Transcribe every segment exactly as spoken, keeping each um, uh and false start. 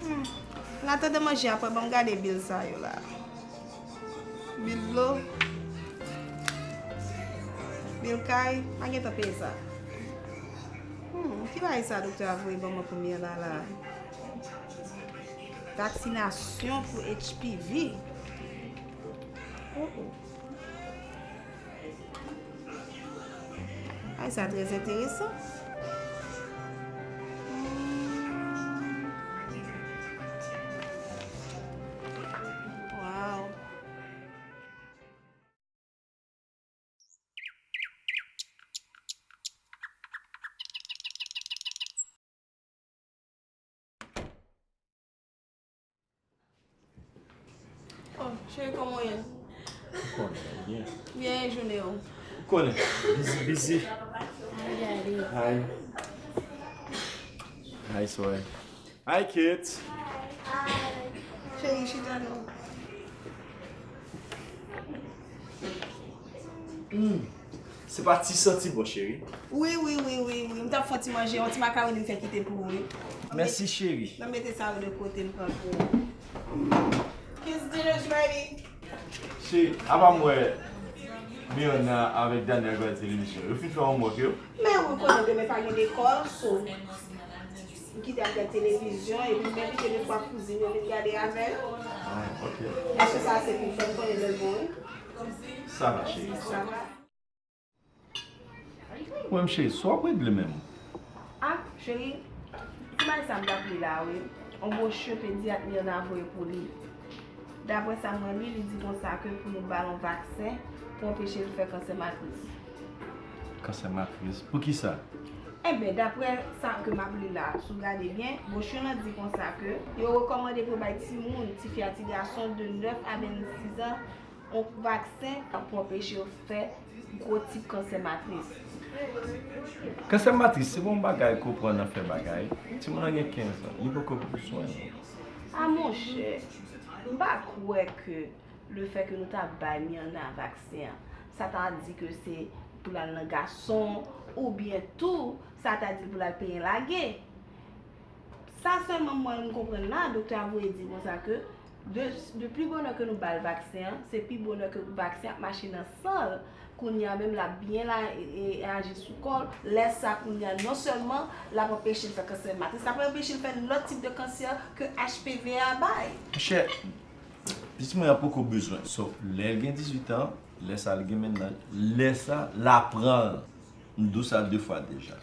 Hmm. Nan atandan manje a pran, ban m gade bil sa yo la. Bil dlo. Bil kay, pa gentan peye sa. Hmm, ki bagay sa doktè a voye ban mwen pou Mirna la? Vaksinasyon pou H P V. Oh, oh. Ay, sa trè enteresan. Hmm. Wow. Oh, cheri, kòman w ye? Ou konnen, byen. Byen, e jounen w? Ou konnen, busy, busy. Hi. Hi, Soy. Hi, Kate. Hi. Cheri, chita non. Hmm. Se pa ti santi bon, cheri. Wi, wi, wi, wi, wi. M t ap fè yon ti manje, yon ti makawoni m fè kite pou ou, wi. Mèsi, cheri. Mwen mete sa yo de kote, m pran pou ou. Kiss dinner's ready. Cheri, apa m wè Mirna avèk Daniel gade televizyon. Yo fin fè homework yo? Men ou konnen demen pa gen lekòl, so m kite al gade televizyon, epi m envite de twa kouzin yo vin gade avè yo. Ah, ok. Èske sa se pou fè m konnen lè l bon, wi? Sa va, cheri. Sa va. Mwen, cheri, sa w ap regle menm? Ah, cheri, ti bagay sa m t ap li la, wi. Yon bwochi pedyat Mirna voye pou li. Daprè sa mwen li, li di konsa ke pou nou ba l yon vaksen pou anpeche l fè kansè matris. Kansè matris? Poukisa? Enben, daprè sa ke m ap li la, si w gade byen, bwochi lan di konsa ke yo rekòmande pou yo bay timoun, tifi a, ti gason de nèf a vennsis an, yon vaksen pou anpeche yo fè gwo tip kansè matris. Kansè matris, se pa yon bagay ke w pran nan fè bagay. Timoun nan gen kenz an, li poko pou swen. A monchè, m pa kwè ke lefètke nou ta bay Mirna vaksen an, sa ta di ke se pou l al nan gason, oubyen tou, sa ta di l pou l al penyen lage. Sa sèlman mwen m konprann la, doktè a voye di konsa ke de, de pi bonè ke nou ba l vaksen an, se pi bonè ke vaksen ap mache nan san l. Kounye a menm l ap byen la, e, e, e aji sou kò l. Lè sa kounye a non sèlman l ap anpeche l fè kansè matris, l ap anpeche l fè lòt tip de kansè ke H P V a bay. Monchè, pitit mwen an poko bezwen. So, lè l gen dizuit an, lè sa l gen menm nan, lè sa l ap pran l. M di w sa de fwa deja.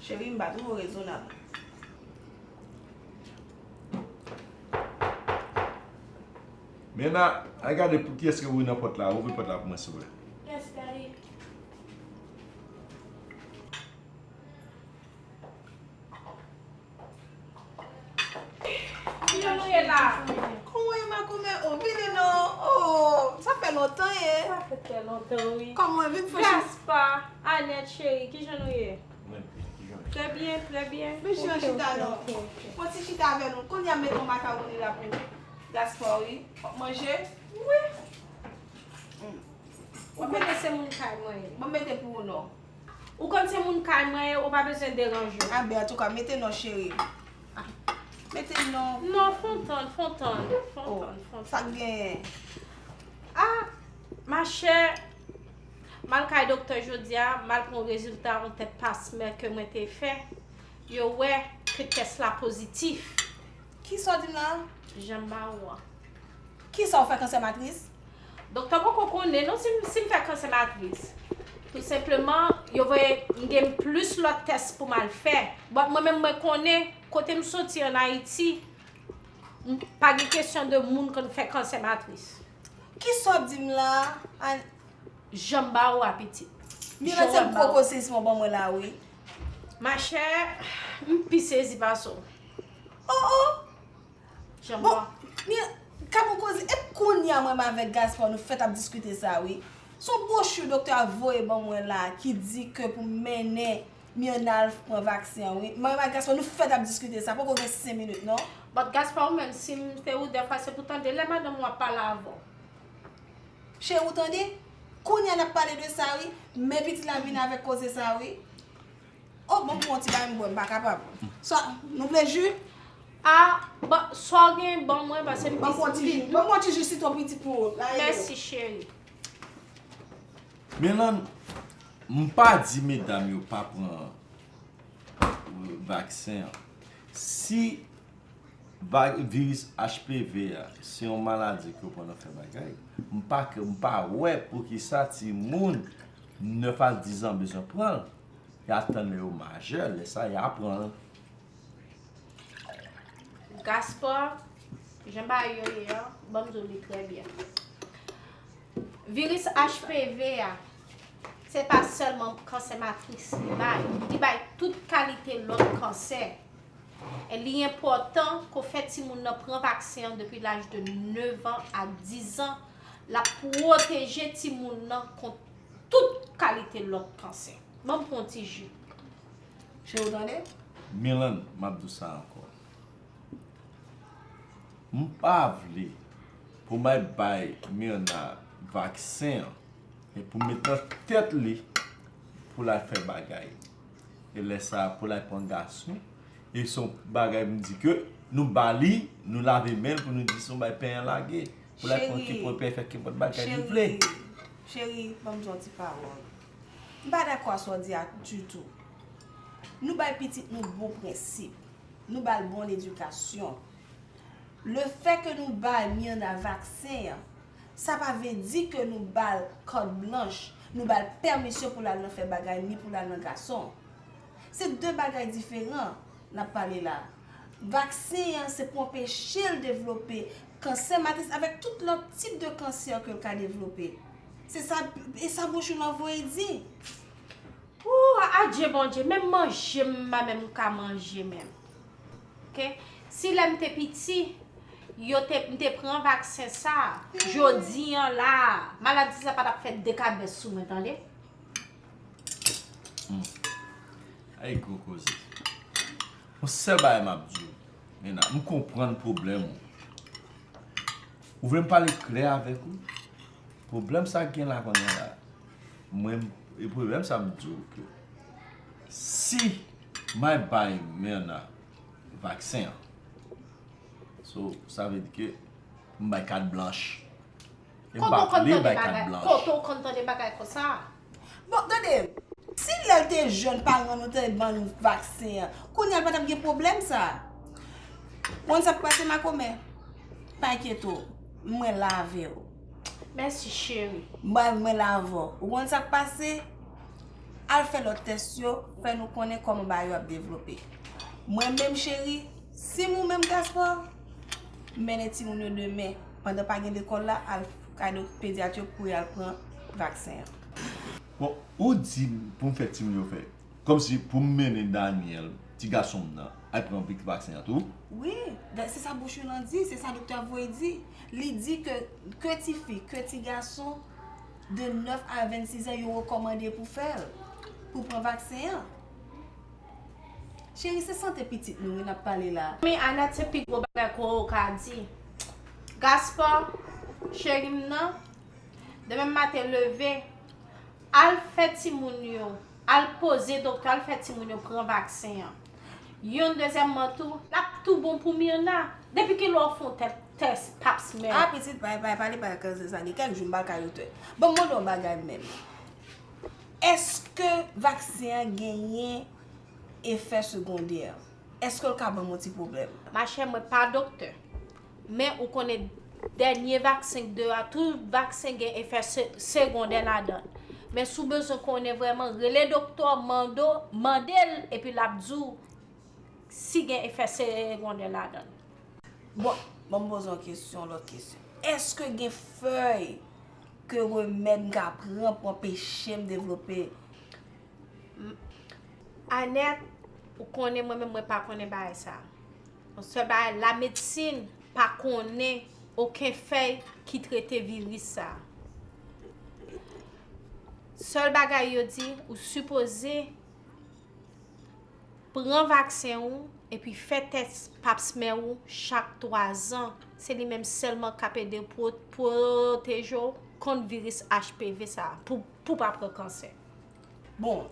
Cheri, m pa twouve w rezonab. Mirna, al gade pou kiyès ki ouvri nan pòt la. Ouvri pòt la pou mwen, silvouplè. Yes, daddy. Kijan nou ye la? Kòman w ye, makomè? O, vini non. O, sa fè lontan, ye. Sa fè trè lontan, wi. Kòman w ye? Vin fè chita. Gaspa, Anèt, cheri, kijan nou ye? Mwen byen, kijan w ye? Trè byen, trè byen. Vin chita non. Ok, ok, ok. Fè ti chita avè nou. Kounye a m mete yon makawoni la pou Gaspa, wi. W ap manje? Wi. Hmm. Ou konnen se moun kay mwen ye. Bon, mete pou ou non. Ou konn se moun kay mwen ye, ou pa bezwen deranje w. A ben, antouka, mete non, cheri. Ah, mete non. Non, fè w tann, fè w tann, fè w tann, fè w tann. Sa k genyen? Ah, machè, m al kay doktè jodi a, m al pran rezilta yon tèt pasmè ke mwen te fè. Yo wè ke tès la pozitif. Kisa w di m la? Jan m ba ou an. Kisa w fè kansè matris? Doktè poko konnen non si m, si m fè kansè matris. Tou senpleman, yo voye m gen plis lòt tès pou m al fè. But mwen menm mwen konnen kote m soti ann Ayiti, m, pa gen kesyon de moun konn fè kansè matris. Kisa w ap di m la a? An- Jan m ba ou a, pitit. Mirlande, se m koko sezisman ban mwen la, wi. Machè, m pi sezi pase w. Oh, oh! Jan m ba. Bon, mi, ka bon koze, e kounye a mwen avèk Gaspard, nou fèt ap diskite sa, wi. Se yon bwochi doktè a voye ban mwen la ki di ke pou m mennen Mirna al pran vaksen an, wi. Mwen ak Gaspard, nou fèt ap diskite sa, poko gen senk minit, non. But Gaspard, ou menm, si m te ou, dèfwa se pou tande lè madanm ou ap pale avè w. Cheri, ou tande? Kounye a n ap pale de sa, wi. Men pitit la vin avèk koze sa, wi. Oh, bon, pran yon ti bagay m bwè, m pa kapab. Sa, nou vle ji? Ah, bon, sa w gen ban mwen, paske m pi... Ban m pran ti ji. Ban m pran ti ji sitwon pitit pou ou. Mèsi, cheri. Mirlande, m pa di medam yo pa pran vaksen an. Si viris H P V a se yon maladi ke yo pran nan fè bagay, m pa, m pa wè poukisa timoun nèf a diz an bezwen pran l. Y a tann lè yo majè, lè sa y a pran l. Gaspard, jan bagay yo ye an, ban m di w li trè byen. Viris H P V a, se pa sèlman kansè matris li bay, li bay tout kalite lòt kansè. E li enpòtan ke w fè timoun nan pran vaksen an depi laj de nèf an a diz an, l ap pwoteje timoun nan kont tout kalite lòt kansè. Ban m pran yon ti ji. Cheri, w tande? Mirlande, m ap di w sa ankò. M pa vle pou m al bay Mirna vaksen an e pou m met nan tèt li pou l al fè bagay. E lè sa a pou l al pran gason. E se yon bagay m di ke nou ba li, nou lave men l pou nou di se yon bagay penyen lage. Pou l al pran ki pran penyen fè kenpòt bagay li vle. Cheri, ban m di w yon ti pawòl. M pa dakò a sa w di a ditou. Nou bay pitit nou bon prensip. Nou ba l bon ledikasyon. Lefè ke nou bay Mirna vaksen an, sa pa vle di ke nou ba l carte blanche, nou ba l pèmisyon pou l al nan fè bagay ni pou l al nan gason. Se de bagay diferan n ap pale la. Vaksen an se pou anpeche l devlope kansè matris avèk tout lòt tip de kansè ke l ka devlope. Se sa, e sa bouch ou lan voye di. Ooh, adje Bondye, menm manje m pa menm ka manje menm. Ok? Si lè m te piti, yo te, m te pran vaksen sa, jodi an la, maladi sa pa t ap fè de kabès sou mwen, tande? Hmm. Ay gwo koze. Yon sèl bagay m ap di w, Mirna, m konprann pwoblèm ou. Ou vle m pale klè avèk ou? Pwoblèm sa k gen la kounye a la, mwen, e pwoblèm sa m di w ke si m al bay Mirna vaksen an, so, sa vle di ke m bay kat blanch. E m pa vle bay kat blanch. Kote w konn tande bagay konsa? Bon, tande, si lè l te jèn paran nou te ban nou vaksen an, kounye a l pa t ap gen pwoblèm sa. Ou konn sa k pase makomè? Pa enkyete w, mwen la avè w. Mèsi cheri. Mwen, mwen la avè w. Ou konn sa k pase? Al fè lòt tès yo, fè nou konnen kòman bagay yo ap devlope. Mwen menm cheri, si m ou menm Gaspard, m mennen timoun yo demen, pandan pa gen lekòl la, al kay dok- pedyat yo pou y al pran vaksen an. Bon, ou di m pou m fè timoun yo fè. Kòmsi pou m mennen Daniel, ti gason m nan, al pran vaksen an tou? Wi, se sa bouch ou lan di, se sa doktè a voye di. Li di ke, ke tifi, ke ti gason de nèf a vennsis an, yo rekòmande pou fè l, pou pran vaksen an. Cheri, se sante pitit nou wi n ap pale la. Manmi Anèt, se pi gwo bagay ke w ka di. Gaspard, cheri m nan, demen maten leve, al fè timoun yo, al poze doktè, al fè timoun yo pran vaksen an. Youn, dezyèmman tou, l ap tou bon pou Mirna. Depi kilè w fè yon tès pap smear? Ah pitit, pa, pa, pa pale bagay kanzè sa, gen kèk jou m pa ka ret wè. Bon, m mande w yon bagay menm. Èske vaksen an genyen efè segondè? Èske l ka ban m yon ti pwoblèm? Machè, mwen pa doktè. Men ou konnen dènye vaksen k de a, tout vaksen gen efè se- segondè ladan l. Men si w bezwen konnen vrèman, rele doktè w, mande w, mande l, epi l ap di w si gen efè segondè ladan l. Bon, ban m poze w yon kesyon, yon lòt kesyon. Èske gen fèy ke remèd m ka pran pou anpeche m devlope? Anèt, ou konnen mwen menm mwen pa konnen bagay sa. Yon sèl bagay, lamedsin pa konnen okenn fèy ki trete viris sa. Sèl bagay yo di, ou sipoze pran vaksen ou epi fè tès pap smear ou chak twa zan. Se li menm sèlman k ap ede w pwoteje w kont viris H P V sa pou pou pa pran kansè. Bon,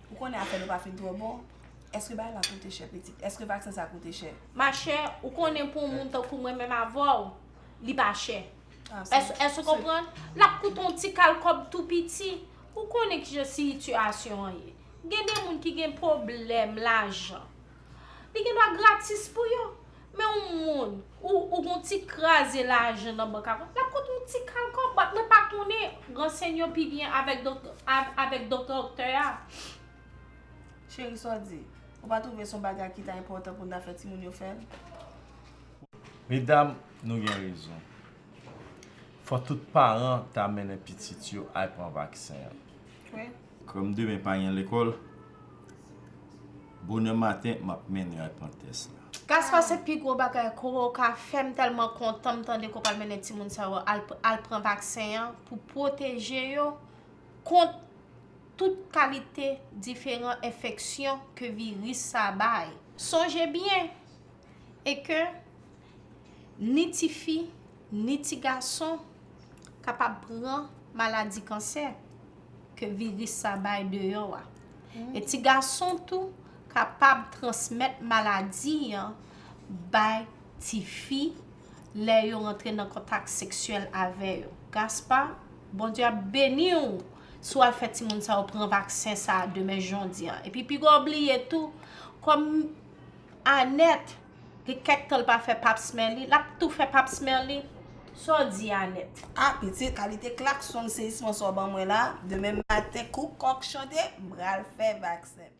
ou konnen afè nou pa fin twò bon. Èske bagay la koute chè pitit? Èske vaksen sa koute chè? Machè, ou konnen pou yon moun tankou mwen menm avè w, li pa chè. Èske w konprann? L ap koute yon ti kal kòb tou piti. Ou konnen kijan sitiyasyon an ye. Gen de moun ki gen pwoblèm lajan. Li gen dwa gratis pou yo. Men yon moun, ou, ou gon ti kraze lajan nan bank akò, l ap koute yon ti kal kòb, but mwen pa konnen, ransèy yo pi byen avèk doktè a. Cheri, sa w di? Ou pa twouve se yon bagay ki ta enpòtan pou n ta fè timoun yo fè l? Medam, nou gen rezon. Fò tout paran ta mennen pitit yo al pran vaksen an. Kòm demen pa gen lekòl, bonè maten m ap mennen yo al pran tès la. Gaspa, se pi gwo bagay ke w ka fè. M tèlman kontan m tande ke w pral mennen timoun sa yo al, al pran vaksen an pou pwoteje yo kont tout kalite diferan enfeksyon ke viris sa bay. Sonje byen, e ke ni tifi, ni ti gason kapab pran maladi kansè ke viris sa bay deyò a. E ti gason tou kapab transmèt maladi an bay tifi lè yo rantre nan kontak seksyèl avè yo. Gaspa, Bondye ap beni w si w al fè timoun sa yo pran vaksen sa a demen jan w di an. Epi piga w bliye tou, kòm Anèt gen kèk tan l pa fè pap smear li, l ap tou fè pap smear li. Sa w di, Anèt? A, pitit, kalite klaksonn seyisman sa w ban mwen la, demen maten kou kòk chante, m pral fè vaksen m.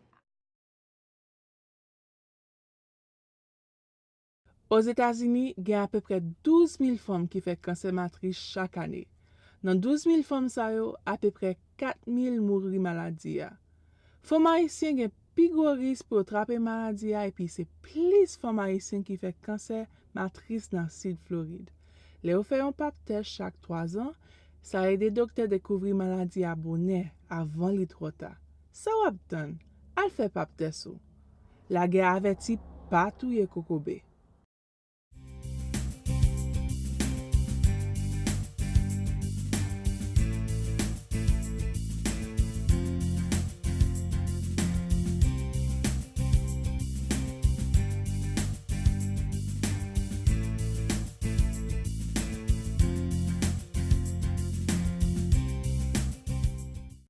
Ozetazini, gen apeprè douz mil fanm ki fè kansè matris chak ane. Nan douz mil fanm sa yo, apeprè kat mil mouri maladi a. Fanm ayisyen gen pi gwo risk pou yo trape maladi a epi se plis fanm ayisyen ki fè kansè matris nan Sid Florid. Lè yo fè yon pap tès chak twa zan, sa ede doktè dekouvri maladi a bonè, avan li twò ta. Sa w ap tann? Al fè pap tès ou! Lagè avèti pa touye kokobe.